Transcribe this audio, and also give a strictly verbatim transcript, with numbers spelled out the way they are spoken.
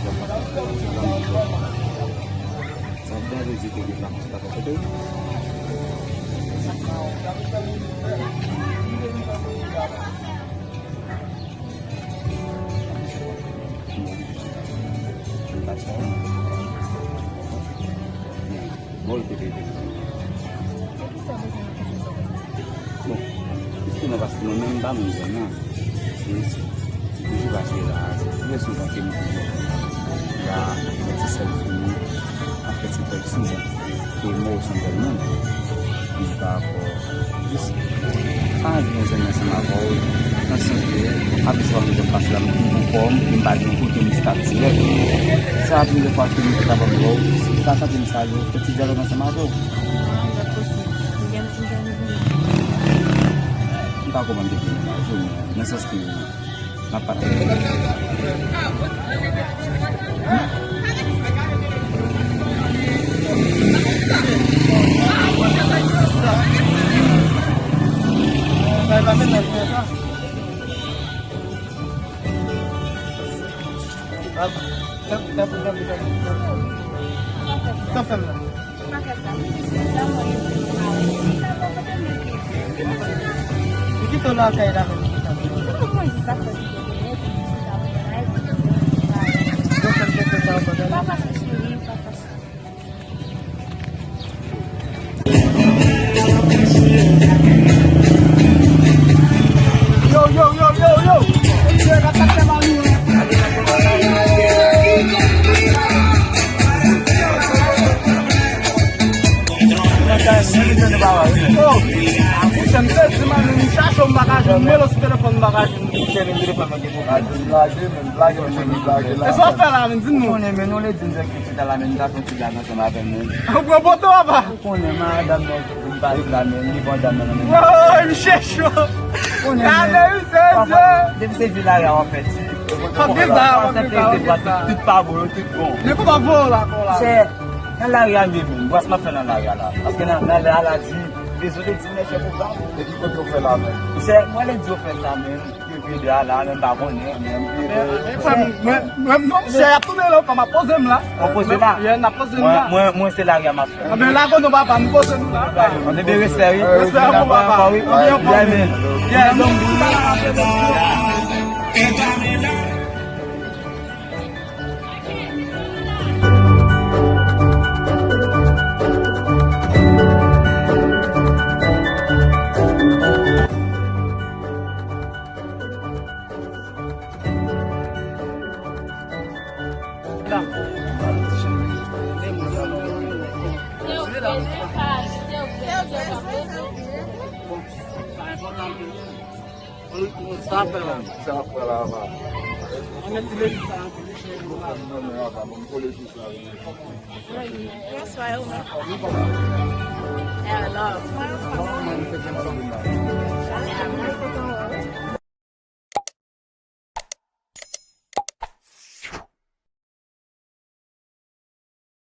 Sa danje di ke gen pa konsa ta fè kote. Bon, li te pete. Bon, piske non, paske mwen menm m pa menm zòn nan. Se, se toujou pase la, se toujou sou pase nou toujou. La, fè ti sèl sou nou, an fè ti sèl sou nou. E mò san bèl moun. Li pa rapò. Jis, pa gen zòn ansanm avè w, nan sans ke, apre sa, m ap pase la, m pou kò m, m pa gen kote m stap dirèk. Sa ap rive fwa ke m te kapab wè w, sa santi m sa yo, fè ti dyalòg ansanm avè w. M pa konprann depi nan jou, men nan sans ke m ap pale. Sa fè m la. Li kite w lakay la menm. Yo, yo, yo, yo, yo! Oh! Mwen se di, man, m chache w, m pa ka jwenn, m rele w sou telefòn, m pa ka jwenn. Mwen se di, telefòn mwen gen pwoblèm. Lage, men lage, men lage la. E sa w ap fè la, men di m non. Ou konnen, men nou le di m se ki chita la, men nou ta fè yon ti blag ansanm avè m, men. Ou pran poto, papa? Ou konnen, madanm nan, m pa di la, men li pran dam nan, men. Woy, misye cho. Konnen, men. Gade, misye, papa, depi se vi la, w ap fè ti. Tout pa bon, tout pa bon, tout bon. Men kòman voye w la, kò la? Chè, nan lari a, m ye menm. Bwès m ap fè nan lari a la. Paske nan, nan lari a la di, dezole di, men chè, pou pa bon. E ki kote w fè la, men? Chè, mwen le di w fè sa, men. Yo pi de a la, men m pa konnen. Mwen, mwen, mwen, non, misye, y ap tounen la, kòm ap poze m la. Ou poze la? Yeah, n ap poze m la. Mwen, mwen, mwen, se lari a m ap fè. Anben, lage nou, papa, nou poze nou la. Anben, respè, wi. Respè pou papa. Wi, yeah, men. Yeah, non. Sa ap fè la. Sa ap fè la, va. Ann ti legliz sa anpil. Mwen fè m nan men, va, mwen kole sou sa, wi. Bonswa, yo. Hello. Mwen kontan wè w.